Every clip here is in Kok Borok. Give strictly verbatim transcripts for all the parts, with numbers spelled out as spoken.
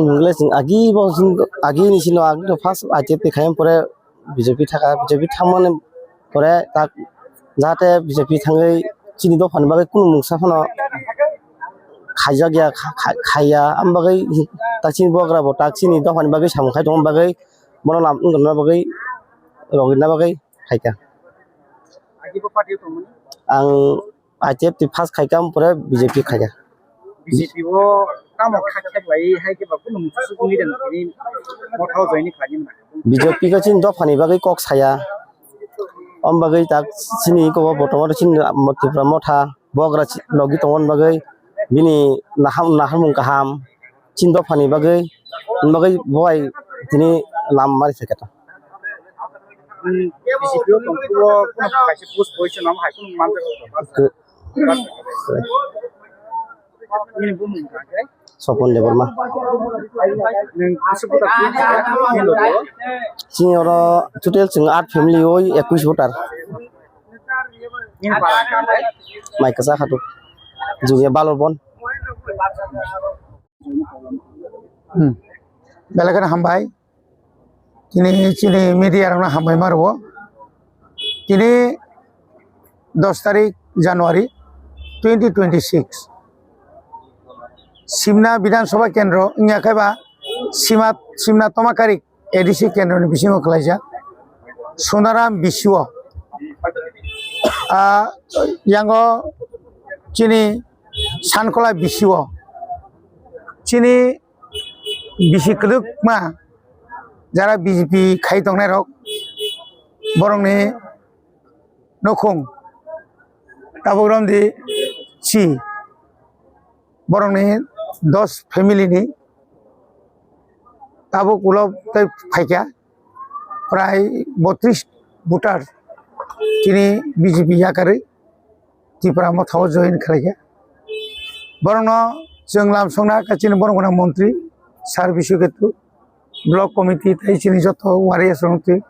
Hingle chwng agi bo chwng agi ni sino agi no first I T F T khaiyang pore B J P thaka, B J P thangmani pore tak jahate B J P thangwi chini dophani bagwi kunu mungsa phano khaijak ya, kha-, kha-, khaiya, am bagwi tak chini bogra bo tak chini dophani bagwi samung khai tongma bagwi bono lam wngna bagwi rogna bagwi khaikha. Agi bo party tongmani? Ang I T F T first khaikha, am pore B J P khaikha. B J P o tamo kha khe bai hai khe ba kunu musu sukuni dan kini motha o join khlai ni mano. B J P khe chini dophani bagwi kok saya. Om bagwi tak chini ko bo botomo chini Tipra motha bogra chi-, logi tongmani bagwi bini naham, nahamung kaham chini dophani bagwi, bagwi bo hai tini lam mari sai kha. Hmm, B J P o tong kulo kuno kaisa post position am hai kuno manjak. Nini bumung hwnkha khe? Sopon Debbarma. Nwng kusu buta twi khe nini logo? Chini oro total chwng aat family o ekwis voter. Nini para hwnkha khe? Mai kwchak Khatuk. Junior Balor Bon. Hmm. Belai kheno hambai. Tini chini media rokno hambai ma rwo. Tini dos tarik January twenty twenty-six. Simna Bidhan Sabha Kendro wngya khe ba Sima, Simna Tomakarik A D C kendroni bisingo khlaijak Sonaram B C O. Ah, yango chini Sankola B C O. Chini bisi kwdwkma jara B J P khai tongnai rok, borokni nukhung tabuk romdi si, borokni dos family ni tabuk ulo tei phaikha prai botris voter chini B J P yakarwi Tipra Motha o join khlaikha. Borokno chwng lam songna kha chini borok gwnang montri Sir Biswaketu, block committee tei chini joto warriors rok twi.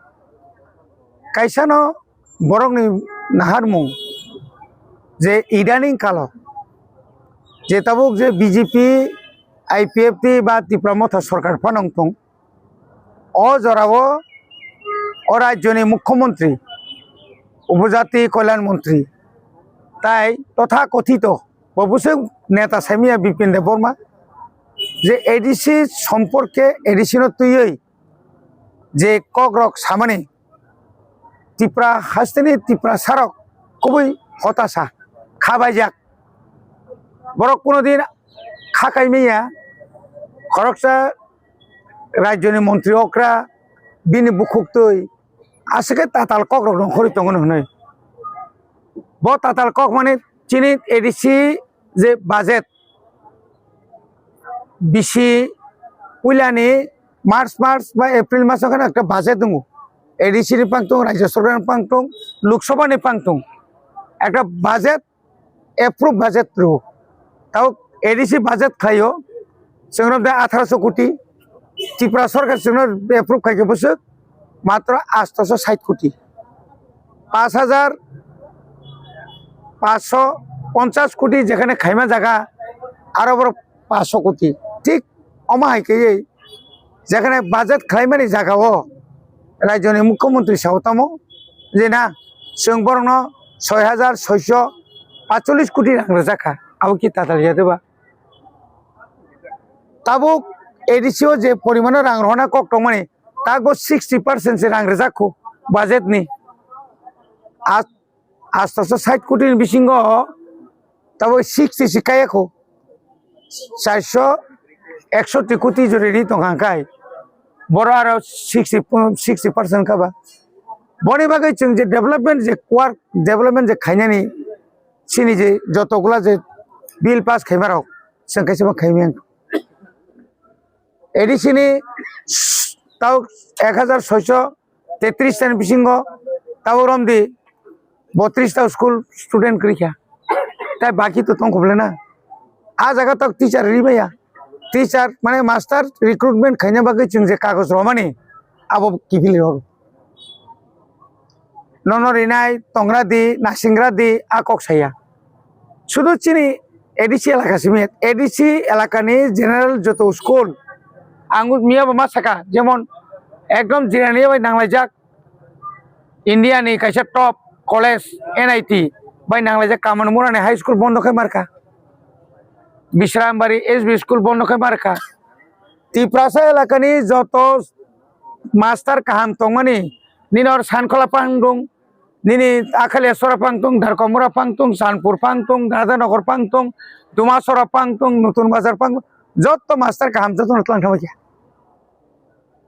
Kaisano borokni naharmung je idaning kalo je tabuk je B J P, I P F T ba Tipra Motha sorkar phano wng tong. O jorao o rajyoni mukhyamantri, upojati kalyan mantri, tai totha kothito bo bwswk neta saimanya Bipin Debbarma je A D C somporke A D C no twiwi je kokrok samani Tipra hasteni Tiprasarok kubui hotasa khabaijak. Borok kuno din kha kaimaya, khoroksa rajyoni montri okra bini bukhuk twi aswk khe tatal kokrok nongkhorwi tongo hwnwi. Bo tatal kok mani chini A D C je budget bisi puilani March, March ba April maso kheno ekta budget tongo. A D C ni pang tong, Rajya Sarkar ni pang tong, Lok Sabha ni pang tong. Ekta budget approve budget rw. Tao A D C budget khlaio, chwng rok da atharoso koti, Tripura sorkar chwng no approve khaikhe bwswk matro atharoso sait koti. Panch hajar panchsho ponchas koti jekhane khaima jaga, aro borok panchsho koti. Thik omo hai khe jekhane budget khlaimani jaga o rajyoni mukhyamantri sao tamo je na chwng borokno soi hajar soisho patchollis koti rang rwjak kha, abo ki tatal ya de ba? Tabuk A D C o je porimano rang rohorna kok tongmani, ta bo sixty percent se rang rwjak kho budget ni. Ach-, atharoso sait koti ni bisingo tabuk sixty se kaya kho. Charsho eksoti koti jori ri tongkha hwnkhe boro aro sixty, sixty percent kha ba. Boni bagwi chwng je development je work, development je khainani chini je jotogula je bill pass khaima rok chwng kaisa ma khaimaya. A D C ni tao ek hajar soisho tetris tani bisingo tao romdi botris ta school student kwrwi kha. Tai baki to tong kho bole na. A jaga tok teacher ri maya. Teacher mane master recruitment khaina bagwi chwng je kagoj romani abo kiphilwi rw. Nono rinai, tongra di, nasingra di, a kok saya. Sudu chini A D C elaka simi, A D C elakani general joto school, Ang miya bo ma saka, jemon ekdom jirani bai nanglaijak India ni kaisa top college N I T bai nanglaijak Kamalmura ni high school bondo khai marka, Bishrambari S B school bondo khai marka. Tiprasa elakani joto master kaham tongmani, nini or Sankhola pangdung, nini Akhalia sora pangtung, Darkomura pangtung, Sanpur pangtung, Radhanagar pangtung, Dumasora pangtung, Nutun Bazar pangtung, joto master kaham joto no tlang thangbaikha.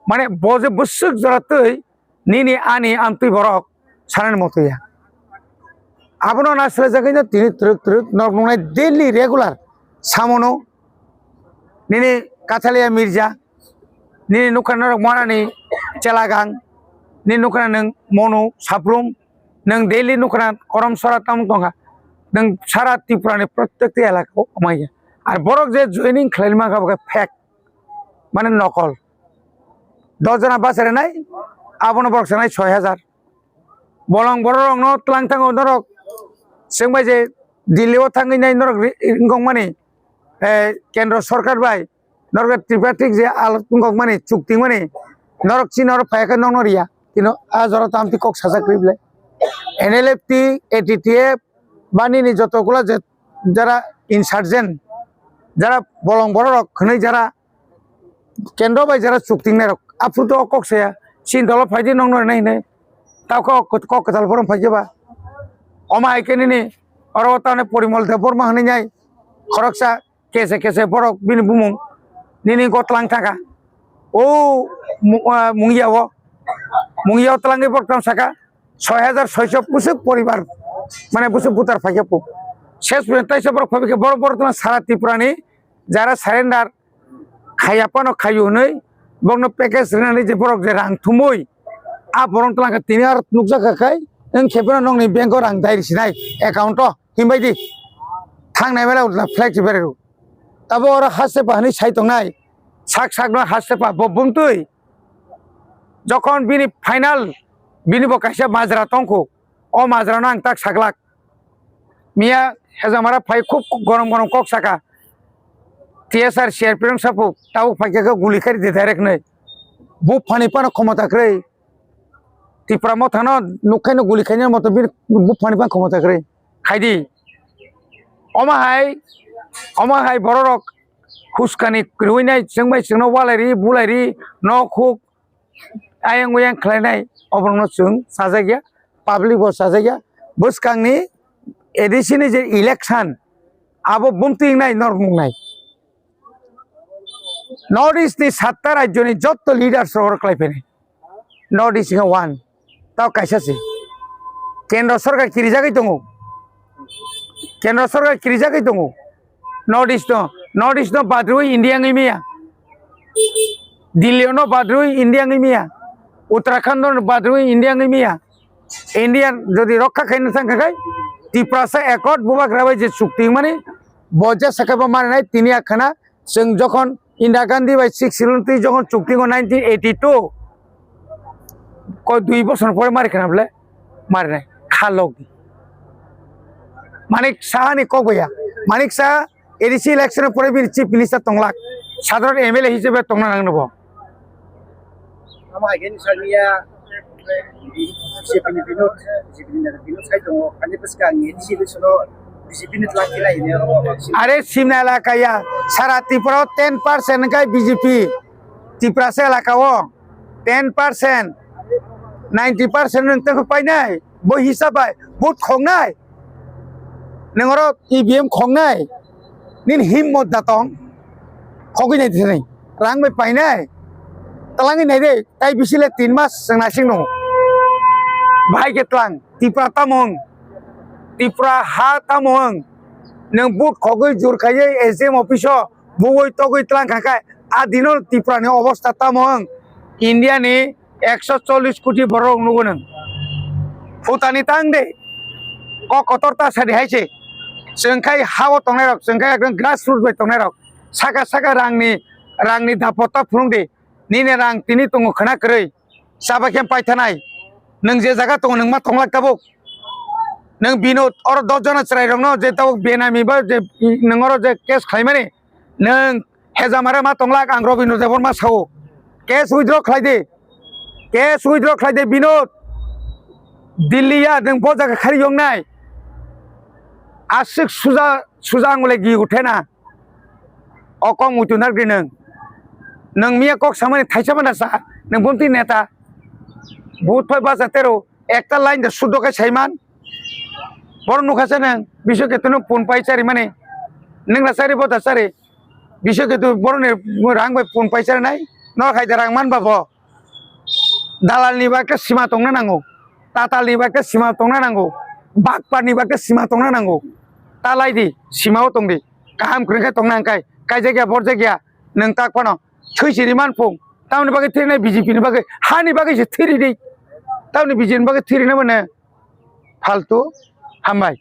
Mane bo je bwswk jora twi nini ani amtwi borok sanani moto ya. Abono na selejagwi no tini twrwk twrwk nok nungnai daily regular samono nini Kathalia Mirza, nini nukha norok Morani Chelagang, nini nukha nwng Monu Saprum, nwng daily nukha Korom Sora tamo tongkha, nwng sara Tripura ni protekti elaka o amaiya. Ar borok je joining khlaima kha bo khe fake, mane nokol. Dos jona bachai rwnai, abono borok sanai soi hajar. Bolong borok rokno tlang thango norok, chwng bai je Delhi o thangwi nai norok ri-, wngkok mani, eh, kendro sorkar bai norok tripartite je al wngkok mani chukti mani norok chini oro phai khe nokno riya, kino a jora tamti kok sajak ribele N L F T, A T T F, ba nini joto kula je jara insurgent, jara bolong borok rok hwnwi jara kendro bai jara chukting nai rok, aphuru to kok saya, chini dolo phai di nokno rinai hinwi, ta kok, kok kwtal borom phai khe ba, omo hai khe nini oro tane Porimol Debbarma hwnwi nai khoroksa kese kese borok bini bumung nini gotlang thangkha. O mu-, ah, Mungia o, Mungia o twlangwi borok tamo saka soi hajar soiso bwswk poribar, mane bwswk butar phaikhe po. Ses pore taisa borok phaibaikhe borok, borok twlang sara Tripura ni jara surrender khaiya phano khaio hwnwi borokno package rwnani je borok je rang thumui a borok twlangkha tini aro nukjakha khai wng khe phano nokni bank o rang dai risinai account o. Hinbai di, thangnai mela utla flight si berai rw. Abo oro haste pa hinwi sai tongnai, sak sak no haste pa bo bumtwi. Jokhon bini final, bini bo kaisa majra tongkho, o majra no ang tak saglak. Miya hejamara phai khub gorom gorom kok saka. T S R C R P rong sapu tabuk phai khe guli kari di direct nai. Buphani phano khomota kwrwi. Tipra mothano nukhaino guli khaina moto bini buphani phano khomota kwrwi. Khaidi. Omo hai, omo hai bororok huskani kwrwinai chwngbai chwngno walairi, bulairi, nok huk, ayang uyang khlainai, oborokno chwng chajakya, public bo chajakya. Bwskangni A D C ni je election, abo bumtwi wngnai, norok nuknai. North East ni satta rajyo ni jotto leaders rok oro kwlai phainai. North East wngkha one. Tao kaisa se. Kendro sorkar kirijagwi tongo. Kendro sorkar kirijagwi tongo. North East no, North East no badrwi India wngwi maya. Delhi no badrwi India wngwi maya. Uttarakhand no badrwi India wngwi maya. India jodi rokha khaina thangkha khai, Tiprasa Accord bubagra bai je chukti mani, bo je sakha bo marinai tini akhana, chwng jokhon Indira Gandhi bai Sixth Schedule twi jokhon chukti o nineteen eighty two, ko dui bosor pore mari khana bole, marinai kha log. Manik Saha ni kok baya, Manik Saha A D C election pore bini chief minister tonglak, sadharon M L A hisabe tongna nang bo. Tamo hai khe ni sal niya, B J P ni Binod, B J P ni neta Binod sai tongo, ani bwskang ni A D C election o B J P ni twlang khe lai ni oro. Are simna la kaya, sara Tripura o ten percent kai B J P, Tiprasa elaka o ten percent, ninety percent nwng tei painai, bo hisab bai vote khongnai. Nwng oro E V M khongnai, nini himmat da tong, khogwi nai thani, rang bai painai, twlangwi nai de, tai bisi le tin mas chwng naising nung. Bahai khe twlang, Tipra tamo wng, Tipra ha tamo wng, nwng vote khogwi jur khaiwi S D M office o bugwi togwi twlang kha khe, a dino Tripura ni obostha tamo wng, India ni ekso chollish koti borok nugo nwng. Phutani tang de. Kok kotor ta sadi hai se. Chwng khai ha o tongnai rok, chwng khai ekdom grassroot bai tongnai rok. Saka saka rangni, rangni dapot ta phunuk di. Nini rang tini tongo khwna kwrwi. Chaba khe paithanai. Nwng je jaga tongo nwng ma tonglak tabuk. Nwng bino oro dos jona chwrai rokno je tabuk benami ba je nwng oro je case khlaimani. Nwng Hejamare ma tonglak ang Robindra Debbarma sao. Case withdraw khlai di. Case withdraw khlai di Binod. Delhi ya nwng bo jaga khari yong nai. Aswk suja, suja ang le gi uthe na. O kok muitu narwgwi nwng. Nwng miya kok samani thaisa mana sa, nwng bomti neta. Vote phai basa tero, ekta line da suddo khe saiman. Boro nukha se nwng, biso khe tunu pun pai chari mani. Nwng na chari bo da chari. Biso khe tu boroni rang bai pun pai chari nai. Nor khai da rang man ba bo. Dalal ni bagwi sima tongna nango, tatal ni bagwi sima tongna nango, bakpar ni bagwi sima tongna nango. Talai di, sima o tong di, kaham kwrwng khe tongna hwnkhai, kaijak ya borjak ya, nwng tak phano thwi siri man phung, tamoni bagwi thwi rwnai B J P ni bagwi, ha ni bagwi se thwi ri di, tamoni B J P ni bagwi thwi rwnai mano, faltu, hambai.